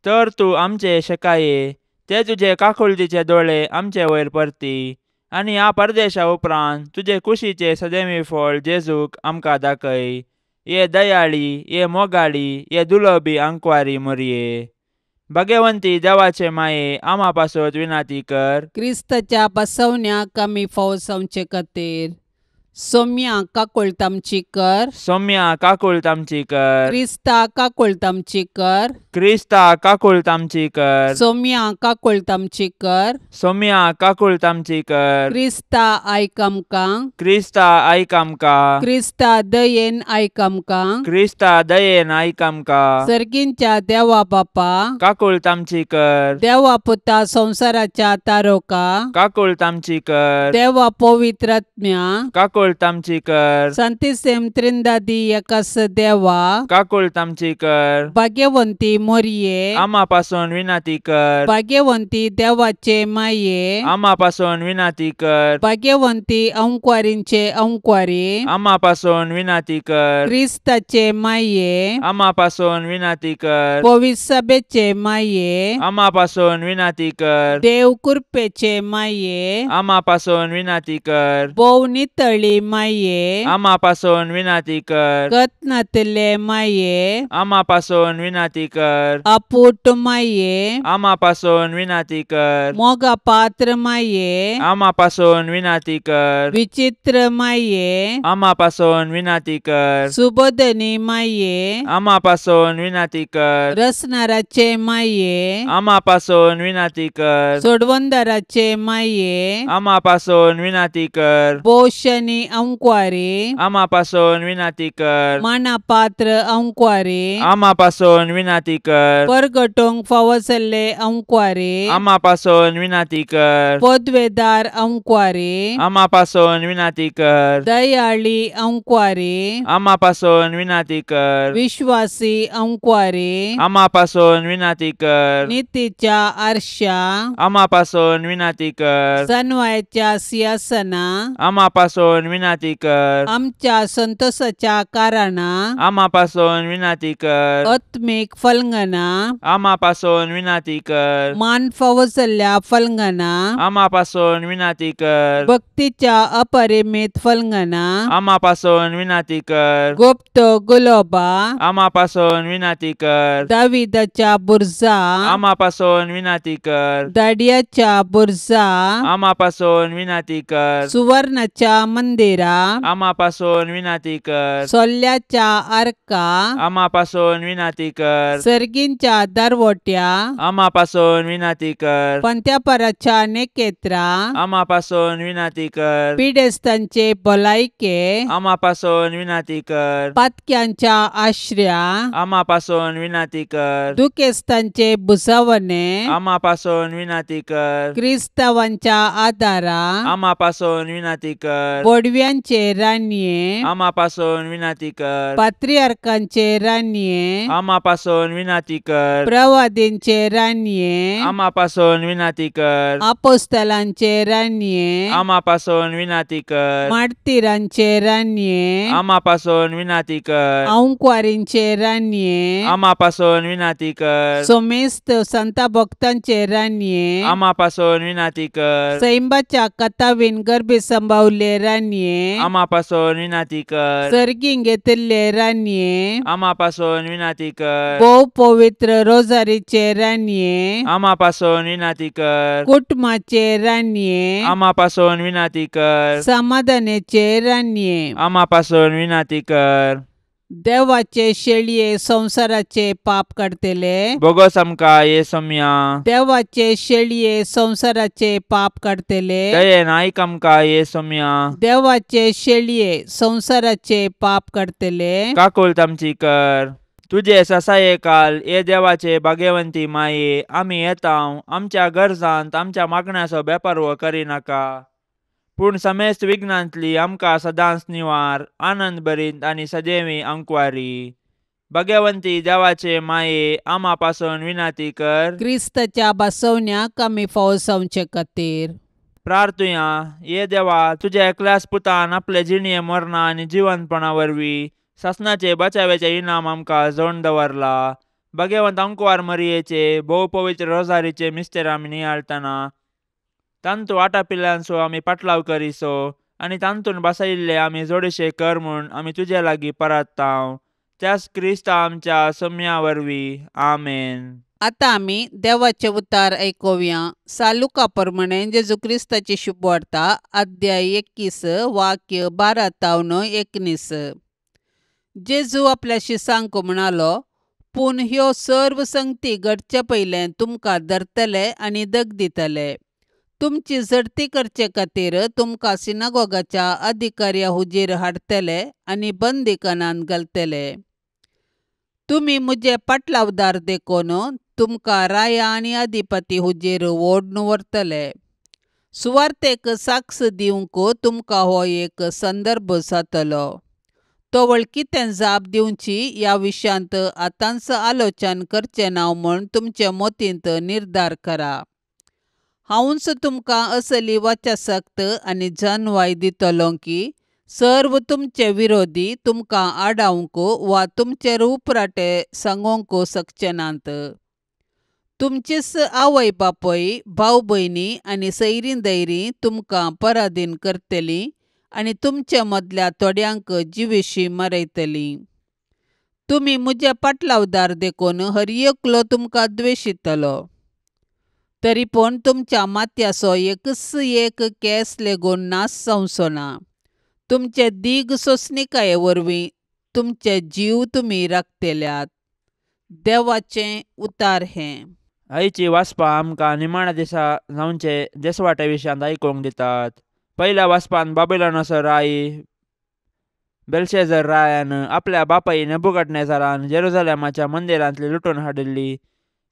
तर तूं आमचे शेकाये, ते तुजे काकुळतीचे दोळे आमचे वयर परती आनी ह्या परदेशा उपरांत तुजे कुशीचे सदैवी फळ जेजूक आमकां दाखय. ये दयाळी, ये मोगाळी, ये दुलबी आंकवारी मोरये. भगवंती देवाचे माये, आमा पासत विनाती कर. क्रिस्ताच्या बसवण्याक आमी फावो जावचे खातीर सोम्या काकुळट आमची कर. सोम्या काकुळट आमची कर. क्रिस्ता काकुळट आमची कर. क्रिस्ता काकुळट आमची कर. सोम्या काकुळट आमची कर. सोम्या काकुळट आमची कर. क्रिस्ता आयक आमकां. क्रिस्ता आयक आमकां. क्रिस्ता दयेन आयक आमकां. क्रिस्ता दयेन आयक आमकां. सर्गींच्या देवा बापा काकुळट आमची कर. देवा पुता संवसाराच्या तारोका काकुळट आमची कर. देवा पवित्रात्म्या काकुळट आमची कर. संतिसेम त्रिंदादी एकास देवा काकुळट आमची कर. भाग्यवंती मोरये आमा पासून विनाती कर. भाग्यवंती देवाचे माये आमा पासून विनाती कर. भाग्यवंती अंकवारींचे अंकवारी आमा पासून विनाती कर. क्रिस्ताचे माये आमा पासून विनाती कर. पवित्र सभेचे माये आमा पासून विनाती कर. देव कृपेचे माये आमा पासून विनाती कर. भोव नितळी माये आमा पासून विनाती कर. कतनातले माये आमा पासून विनाती कर. आपूट माये आमा पासून विनाती कर. मोगा पात्र माये आमा पासून विनाती कर. विचित्र माये आमा पासून विनाती कर. सुबोधनी माये आमा पासून विनाती कर. रसनाराचे माये आमा पासून विनाती कर. सोडवंदाराचे माये आमा पासून विनाती कर. पोशनी अंकवारी आमा पासून विनाती कर. माना पात्र अंकवारी आमा पासून विनाती कर. परगटोंक फावो जाल्ले अंकवारी आमा पासून विनाती कर. पदवेदार अंकवारी आमा पासून विनाती कर. दयाळी अंकवारी आमा पासून विनाती कर. विश्वासी अंकवारी आमा पासून विनाती कर. नितीच्या आरशा आमा पासून विनाती कर. सनवायच्या सिंहासना आमा पासून विनाती कर. आमच्या संतोषाच्या कारणा आमा पासून विनाती कर. आत्मीक फलंगना आमा पासून विनाती कर. मान फावो जाल्ल्या फलंगना आमा पासून विनाती कर. भक्तीच्या अपरिमित फलंगना आमा पासून विनाती कर. गुप्त गुलोबा आमा पासून विनाती कर. दाविदाच्या बुर्जा आमा पासून विनाती कर. दाडियाच्या बुर्जा आमा पासून विनाती कर. सुवर्णाच्या मंदिरा आमा पासून विनाती कर. सोल्ल्याच्या आर्का आमा पासून विनाती कर. सर्गींच्या दरवट्या आमा पासून विनाती कर. पंत्यापराच्या नेकेत्रा आमा पासून विनाती कर. पिडेस्तांचे भलायके आमा पासून विनाती कर. पातक्यांच्या आश्र्या आमा पासून विनाती कर. दुखेस्तांचे भुजावणे आमा पासून विनाती कर. क्रिस्तावांच्या आदारा आमा पासून विनाती कर. बोडव्यांचे राणये आमा पासून विनाती कर. पात्रियार्कांचे राणये आमा पासून विनाती कर. प्रवादींचे राणये आमा पासून विनाती कर. आपोस्तलांचे राणये आमा पासून विनाती कर. मार्तीरांचे राणये आमा पासून विनाती कर. अंकवारींचे राणये आमा पासून विनाती कर. सोमेस्त संता भक्तांचे राणये आमा पासून विनाती कर. सैंबाच्या कथावीन गर्भे संभावले राणये आमा पासून विनाती कर. सर्गीं घेतिल्ले राणये आमा पासून विनाती कर. भोव पवित्र रोजारीचे राणये आमा पासून विनाती कर. कुटुंबाचे राणये आमा पासून विनाती कर. समाधानाचे राणये आमा पासून विनाती कर. देवाचे शेळये संवसाराचे पाप काडटले बोगस आमकां ये सोम्या. देवाचे शेळये संवसाराचे पाप काडटले दयेन आयक आमकां ये सोम्या. देवाचे शेळये संवसाराचे पाप काडटले काकुळट आमची कर. तुजे ससायेकाल हे देवाचे भाग्यवंती माये आमी येतांव आमच्या गरजांत आमच्या मागण्याचो बेपारवो करिनाका, पूण समेस्त विघ्नांतली आमकां सदांच निवार आनंद भरीत आनी सदैवी अंकवारी। भाग्यवंती देवाचे माये आमा पासून विनंती कर। क्रिस्ताच्या बसवण्याक आमी फावो जावचे खातीर प्रार्थुया। ये देवा, तुज्या एकल्याच पुतान आपले जिणये मरणा आनी जिवंतपणा वरवीं सासणाचे बचाव्याचे इनाम आमकां जोड दवरला। भाग्यवंत अंकवार मरियेचे भोव पवित्र रोजारीचे मिस्तेर आमी नियाळटना तांतू आटापिल्ल्यांचो आमी पाटलाव करिसो आनी तांतून बसयिल्ले आमी जोडशे कर म्हूण आमी तुजे लागीं परत्तांव, त्याच क्रिस्ता आमच्या सोम्या वरवीं। आमेन। आतां आमी देवाचे उतार आयकुया। सालुका प्रमाणे जेजू क्रिस्ताची शुभवार्ता अध्याय 21 वाक्य 12 तावन 19। जेजू आपल्या शिसांक म्हणालो, पूण ह्यो सर्व संगती घडचे पयलें तुमकां धरतले आनी दग दितले। तुमची झडती करचे खातीर तुमकां सिनागोगाच्या अधिकाऱ्या हुजीर हाडटले आनी बंदीखानांत घालतले। तुमी म्हजे पाटलावदार देखून तुमकां राया आनी अधिपती हुजीर ओडून व्हरतले। सुवार्तेक साक्ष दिवंक तुमकां हो एक संदर्भ जातलो। तवळ कितें जाप दिवची ह्या विशयांत आतांच आलोचन करचें ना म्हूण तुमचे मतींत निर्धार करा। हांवूच तुमकां असली वाचासक्त आनी जानवाय दितलो की सर्व तुमचे विरोधी तुमकां आडावंक वा तुमचेर उपराटे सांगोवंक शकचे नात। तुमचीच आवय बापूय, भाव भयणी आनी सैरीं दैरीं तुमकां पराधीन करतलीं आनी तुमचे मदल्या थोड्यांक जिविशीं मारयतलीं। तुमी म्हजे पाटलावदार देखून हर एकलो तुमकां द्वेशितलो। तरी पूण तुमच्या माथ्याचो एकच एक केंस लेगून नाश जावचो ना। तुमचे दीग सोंसणिकाये वरवीं तुमचे जीव तुमी राखतल्यात। देवाचें उतार हें। आयची वाचपां आमकां निमाण्या दिसा जावचे देसवाटे विशयांत आयकूंक दितात। पयल्या वाचपान बाबिलोनाचो राय बेलशेजर रायान आपल्या बापाय नेबुकदनेझरान जेरुजलेमाच्या मंदिरांतली लुटून हाडिल्ली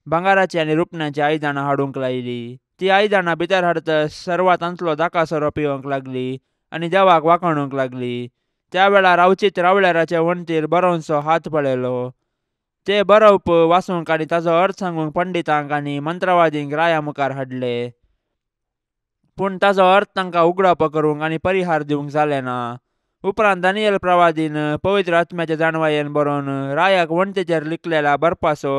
भांगाराची आनी रुपण्याची आयदनां हाडूंक लायली। ती आयदनां भितर हाडतच सर्वां तांतलो दाका सोरो पिवंक लागली आनी देवाक वाखाणूंक लागली। त्या वेळार अवचीत रावळेराचे वण्टीर बरोवनसो हात पळयलो। ते बरोवप वाचूंक आनी ताजो अर्थ सांगूंक पंडितांक आनी मंत्रवादींक राया मुखार हाडले, पूण ताजो अर्थ तांकां उगडाप करूंक आनी परिहार दिवंक जालें ना। उपरांत दानियल प्रवादीन पवित्र आत्म्याचे जाणवायेन बरोवन रायाक वण्टीचेर लिखलेल्या बरपाचो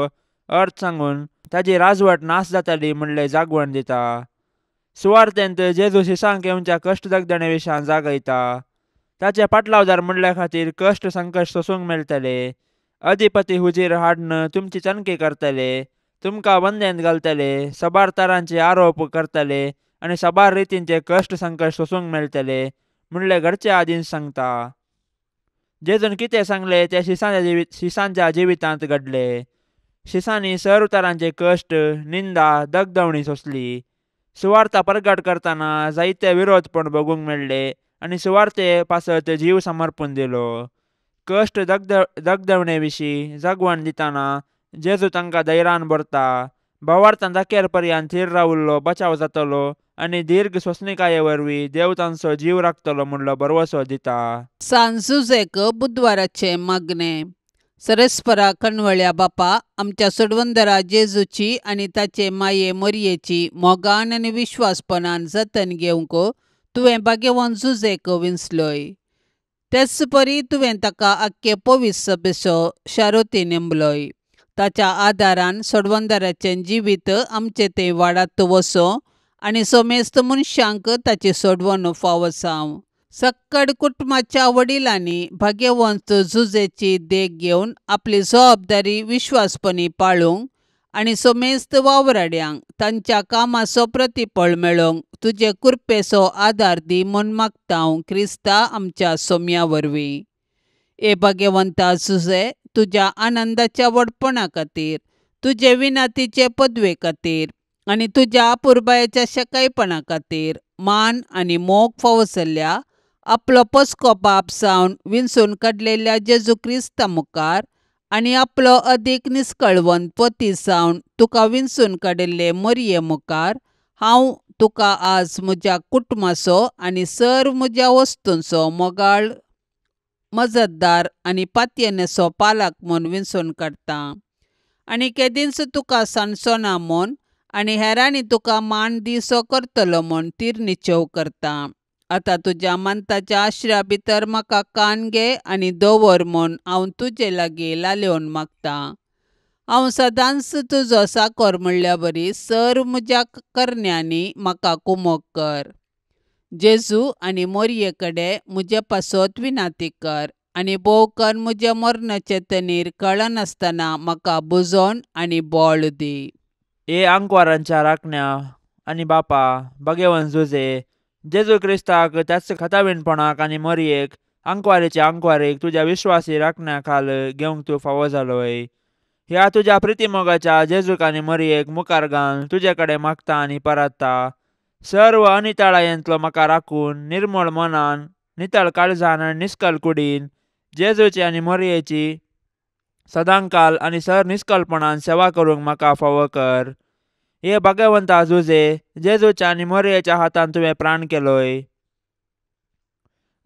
अर्थ सांगून ताजी राजवट नाश जातली म्हणले जागवण दिता। सुवार्तेंत जेजू शिसांक येवच्या कश्ट दगदणे विशयान जागयता। ताचे पाटलावदार म्हणल्या खातीर कश्ट संकश्ट सोसूंक मेळटले। अधिपती हुजीर हाडून तुमची चणकी करतले, तुमकां बंदेंत घालतले, साबार तरांचे आरोप करतले आनी साबार रितींचे कश्ट संकश्ट सोसूंक मेळटले म्हणले घडचे आदींच सांगता। जेजून कितें सांगलें तें शिसांच्या जिवितांत घडलें। शिसांनी सर्व तरांचे कश्ट, निंदा, दगदवणी सोंसली। सुवार्ता परगट करतना जायते विरोध पण भोगूंक मेळ्ळे आनी सुवार्ते पासत जीव समर्पून दिलो। कश्ट दगदवणे विशीं जागवण दितना जेजू तांकां धैर्यान भरता। भावार्थान अखेर पर्यंत थीर रावल्लो बचाव जातलो आनी दीर्घ सोंसणिकाये वरवीं देव तांचो जीव राखतलो म्हणलो भरवसो दिता। सान जुजेक बुधवाराचें मागणें। सरस्परा कणवळ्या बापा, आमच्या सोडवंदरा जेजूची आनी ताचे माये मोरयेची मोगान आनी विश्वासपणान जतन घेवंक तुवें भाग्यवंत जुजेक विंचलोय। तेच परी तुवें ताका आख्खे पवित्र सभेचो शारोती नेमलोय। ताच्या आदारान सोडवंदराचें जिवीत आमचें तें वाडात वचो आनी समेस्त मनशांक ताची सोडवण फावो जावं। सक्कड कुटुंबाच्या वडिलांनी भाग्यवंत जुजेची देख घेवन आपली जबाबदारी विश्वासपणी पाळूंक आनी समेस्त वावराड्यांक तांच्या कामाचो प्रतिफळ मेळोवंक तुजे कृपेचो आदार दी म्हूण मागता हांव क्रिस्ता आमच्या सोम्या वरवीं। हे भाग्यवंता जुजे, तुज्या आनंदाच्या व्हडपणा खातीर, तुजे विनातीचे पदवे खातीर आनी तुज्या अपुरबायेच्या शकायपणा खातीर मान आनी मोग फावो जाल्ल्या आपलो पस्को बाप जावन विंचून काडलेल्या जेजू क्रिस्ता मुखार आनी आपलो अदीक निस्कळवंत पती जावन तुका विंचून काडिल्ले मोरये मुखार हांव तुका आज म्हज्या कुटुंबाचो आनी सर्व म्हज्या वस्तूंचो मोगाळ मजतदार आनी पातयेनेचो पालक म्हूण विंचून काडटा आनी केदींच तुका सांडचो ना म्हूण आनी हेरांनी तुका मान दिसो करतलो म्हूण तीर करता. आतां तुज्या मानताच्या आश्र्या भितर म्हाका कान घे आनी दवर म्हूण हांव तुजे लागीं लालेवन मागता. हांव सदांच तुजो साकोर म्हणल्या बरी सर्व म्हज्या करण्यांनी म्हाका कुमोक कर. जेजू आनी मोरये कडेन म्हजे पासत विनाती कर आनी भोव करून म्हज्या मरणाचे तनीर कळनासतना म्हाका बुजोवन आनी बळ दी. हे आंकवारांच्या राखण्या आनी बापा भगेवन जुजे जेजू क्रिस्ताक त्याच खतावीणपणाक आनी मोरयेक आंकवारीचे आंकवारीक तुज्या विश्वासी राखण्या खाल घेवंक तूं फावो जालोय. ह्या तुज्या प्रितीमोगाच्या जेजूक आनी मोरयेक मुखार घालून तुजे कडेन मागता आनी परतता. सर्व अनितळायेंतलो म्हाका राखून निर्मळ मनान नितळ काळजान आनी निस्कल कुडीन जेजूची आनी मोरयेची सदांकाल आनी सर निस्कलपणान सेवा करूंक म्हाका फावो कर. हे भगवंता जुजे जेजूच्या आनी मोरयेच्या हातान तुवें प्राण केलोय.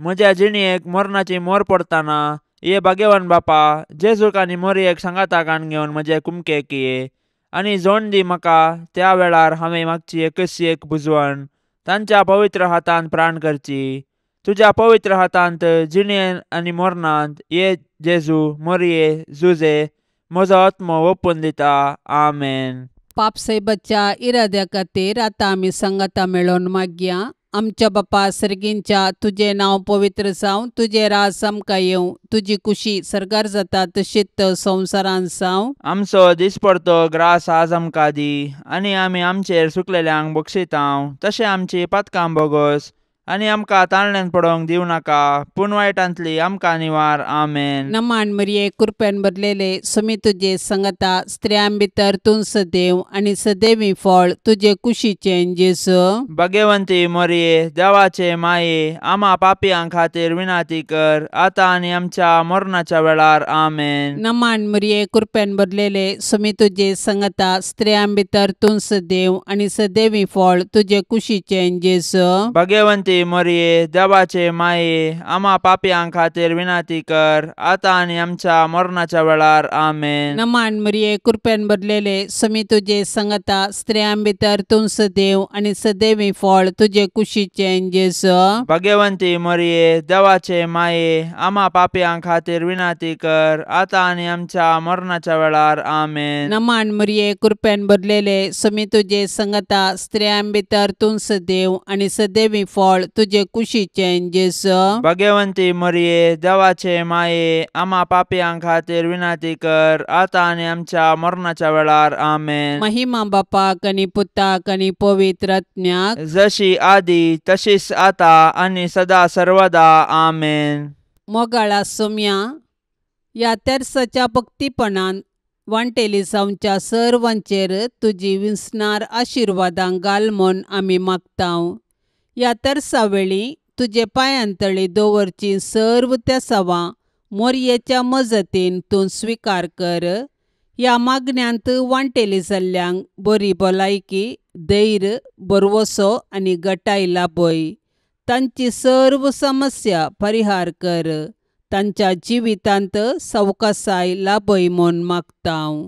म्हज्या जिणेक मरणाची मोर पडटना हे भगवान बापा जेजूक आनी मोरयेक सांगाता काण घेवन म्हजे कुमकेक ये आनी जोण दी म्हाका त्या वेळार हांवें मागची एकच एक बुजवण तांच्या पवित्र हातान प्राण करची. तुज्या पवित्र हातांत जिणेन आनी मरणांत ये जेजू मोरये जुजे म्हजो आत्मो ओपून दिता. आमेन. पापसाहेबाच्या इराद्या खातीर आतां आमी सांगाता मेळोवन मागया. आमच्या बापा सर्गींच्या तुजें नांव पवित्र जावं, तुजें राज आमकां येवं, तुजी कुशी सर्गार जाता तशीच संवसारांत जावं. आमचो दिसपडतो ग्रास आज आमकां दी आनी आमी आमचेर सुकलेल्यांक बक्षितांव तशें आमची पातकां बोगोस आनी आमकां ताळण्यान पडोवंक दिवं नाका पूण वायटांतली आमकां निवार. आमेन. नमान मरिये कृपेन भरलेले सुमी तुजे संगता स्त्रियां भितर तूं सदैव आनी सदैवी फळ तुजे कुशीचें जेजू. भगवंती मोरये देवाचे माये आमा पापयां खातीर विनाती कर आतां आनी आमच्या मरणाच्या वेळार. आमेन. नमान मरिये कृपेन भरलेले सुमी तुजे संगता स्त्रियां भितर तूं सदैव आनी सदैवी फळ तुजे कुशीचें जेजू. भगवंती मोरये देवाचे माये आमा पापयां खातीर विनाती कर आतां आनी आमच्या मरणाच्या वेळार. आमेन. नमान मरिये कृपेन भरलेले सुमी तुजे संगता स्त्रियां भितर तूं सदैव आनी सदैवी फळ तुजे कुशीचें जेजू. भगवंती मोरये देवाचे माये आमा पापयां खातीर विनाती कर आतां आनी आमच्या मरणाच्या वेळार. आमेन. नमान मरिये कृपेन भरलेले सुमी तुजे संगता स्त्रियां भितर तूं सदैव आनी सदैवी फळ तुजे कुशीचें जेजू. भगवंती मोरये देवाचे माये आमा पापयां खातीर विनाती कर आतां आनी आमच्या मरणाच्या वेळार. आमेन. महिमा बापाक आनी पुताक आनी पवित्र आत्म्याक, जशी आदी तशीच आतां आनी सदा सर्वदा. आमेन. मोगाळा सोम्या ह्या तेर्साच्या भक्तीपणान वांटेली जावच्या सर्वांचेर तुजी विंचणार आशिर्वादां घाल म्हूण आमी मागतांव. ह्या तेर्सा वेळी तुजे पांयांतळी दवरची सर्व तेसावां मोरयेच्या मजतीन तूं स्विकार कर. ह्या मागण्यांत वांटेली जाल्ल्यांक बरी भलायकी, धैर्य, भरवसो आनी गटाय लाभय. तांची सर्व समस्या परिहार कर. तांच्या जिवितांत सवकासाय लाभय म्हूण मागतांव.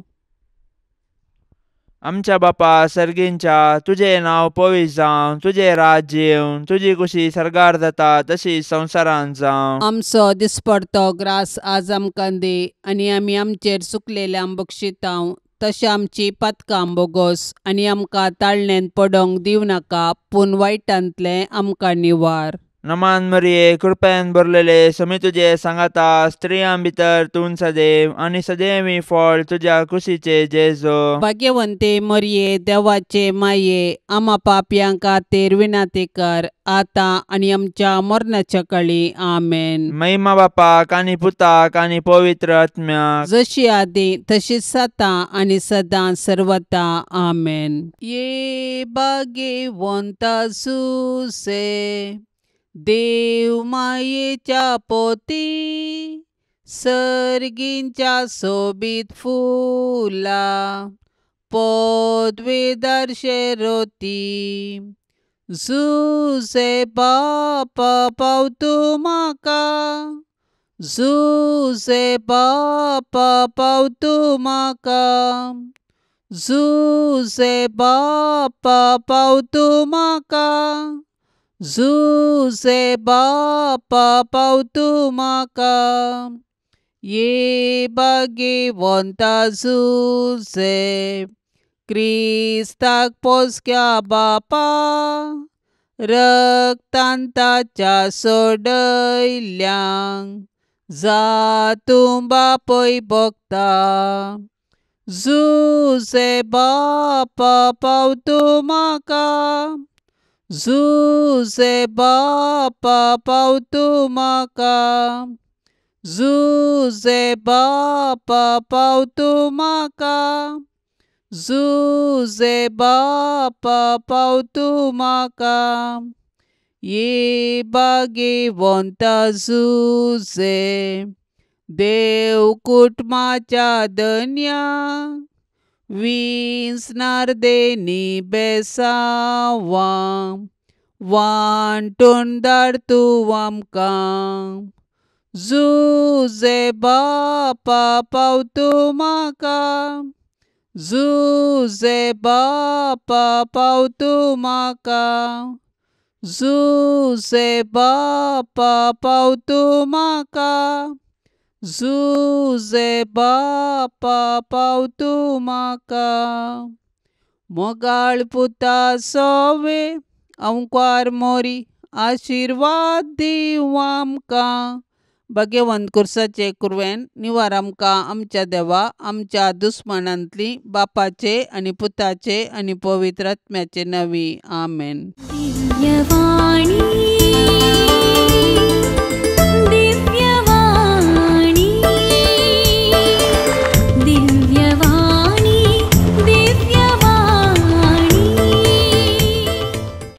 आमच्या बापा सर्गींच्या तुजें नांव पवित्र जावं, तुजें राज्य येवं, तुजी कुशी सर्गार जाता तशी संवसारांत जावं. आमचो दिसपडतो ग्रास आज आमकां दी आनी आमी आमचेर चुकलेल्यांक बक्षितांव तशें आमची पातकां बोगोस आनी आमकां ताळणेंत पडोवंक दिवं नाका पूण वायटांतलें आमकां निवार. नमान मरिये कृपेन भरलेले समी तुजे सांगाता स्त्रियां भितर तूं सदैव आनी सदैवी फळ तुज्या कुशीचे जेजू. भाग्यवंते मरिये देवाचे माये आमा पापयां खातीर विनंती कर आतां आनी आमच्या मरणाच्या काळी. आमेन. महिमा बापाक आनी पुताक आनी पवित्र आत्म्याक, जशी आदी तशीच आतां आनी सदां सर्वता. आमेन. ये भाग्यवंता सुसे देव मायेच्या पोती सर्गींच्या सोबीत फुलां पदवेदार शेरोती जुजे बापा पाव तूं म्हाका जुजे बापा पाव तूं म्हाका जुजे बापा पाव तूं म्हाका जुजे बापा पाव तूं म्हाका ये भाग्यवंता जुजे क्रिस्ताक पोसक्या बापा रक्तान ताच्या सोडयल्यांक जा तूं बापय भोगता जुजे बापा पाव तूं म्हाका जुजे बापा पाव तूं म्हाका जुजे बापा पाव तूं म्हाका जुजे बापा पाव तूं म्हाका ये भाग्यवंता जुजे देव कुटुंबाच्या धन्या विंचणार देनी बेसांवां वांटून धाड तूं आमकां जुजे बापा पाव तूं म्हाका जुजे बापा पाव तूं म्हाका जुजे बापा पाव तूं म्हाका जुजे बापा पाव तूं म्हाका मोगाळ पुता सोवे अंकार मोरी आशिर्वाद दीवं आमकां भाग्यवंत कुर्साचे कुरवेन निवार आमकां आमच्या देवा आमच्या दुस्मानांतली बापाचे आनी पुताचे आनी पवित्र आत्म्याचे नवी आमेन. दिव्यवाणी.